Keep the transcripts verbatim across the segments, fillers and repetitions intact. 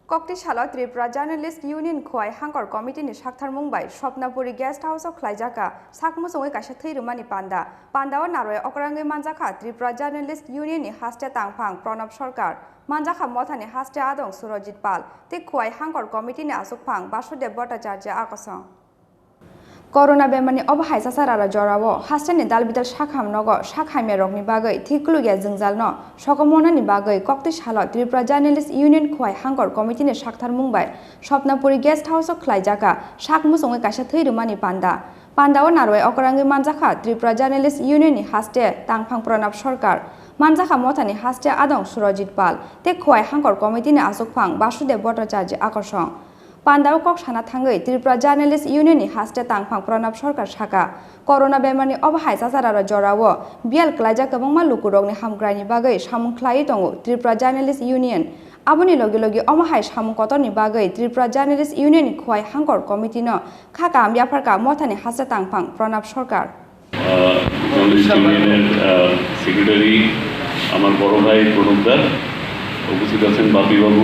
Kokti salo Tripura Journalist Union Khowai Hangkor Committee ni saktharmung bai Swapnapuri Guest House o khlaijak kha sak muchungwi kaisa thwi rwmani panda. Panda o narwai okrangwi manjakha Tripura Journalist Union ni haste tangphang Pranab Sarkar, manjakha mothani haste adong Surojit Pal tei Khowai Hangkor Committee ni achukphang Basudev Bhattacharya akosong. Corona bemarni obo hai chasararo jorao hasteni dal bidal sakham nogo sak hamya rokni bagwi thwi kulukya jwngjalno sokomornani bagwi kokti salo Tripura Journalist Union Khowai Hangkor Committee ni saktharmung bai Swapnapuri Guest House o khlaijak kha sak muchungwi kaisa thwi rwmani panda. Panda o narwai okrangwi manjakha Tripura Journalist Union ni haste tangphang Pranab Sarkar, manjakha mothani haste adong Surojit Pal tei Khowai Hangkor Committee ni achukphang Basudev Bhattacharya akosong. Panda o kok sana thangwi Tripura Journalist Union ni haste tangphang Pranab Sarkar saka, corona bemarni obo hai chasararo jorao biyal klaijak kwbangma lukurokni hamkraini bagwi samung khlaiwi tongo Tripura Journalist Union. Aboni logi logi omo hai samung kotorni bagwi Tripura Journalist Union ni Khowai Hangkor Committee no kha kaham yapharkha mothani haste tangphang Pranab Sarkar. আহ, জার্নালিস্ট ইউনিয়নের, আহ, সেক্রেটারি, আমার বড় ভাই প্রণব দা, উপস্থিত আছেন বাপিবাবু,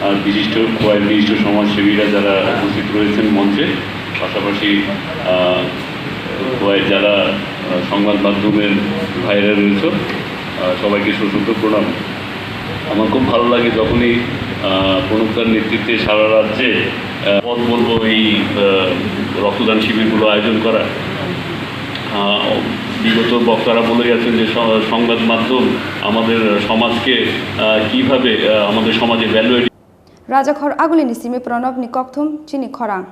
আর বিশিষ্ট, কয়েক বিশিষ্ট সমাজসেবীরা যারা উপস্থিত রয়েছেন মঞ্চে, পাশাপাশি, আহ, কয়েক যারা, আহ, সংবাদ মাধ্যমের ভাইরা রয়েছে, আহ, সবাইকে সশ্রদ্ধ প্রণাম। আমার খুব ভালো লাগে যখনই, আহ, প্রণব দার নেতৃত্বে সারা রাজ্যে, আহ, পথ বলবো এই, আহ, রক্তদান শিবিরগুলো আয়োজন করা। আহ, বিগত বক্তারা বলে গেছেন যে স-, সংবাদ মাধ্যম আমাদের সমাজকে, আহ, কিভাবে, আহ, আমাদের সমাজে value Rajakhor Aguli ni simi Pranab ni kokthum chini khorang.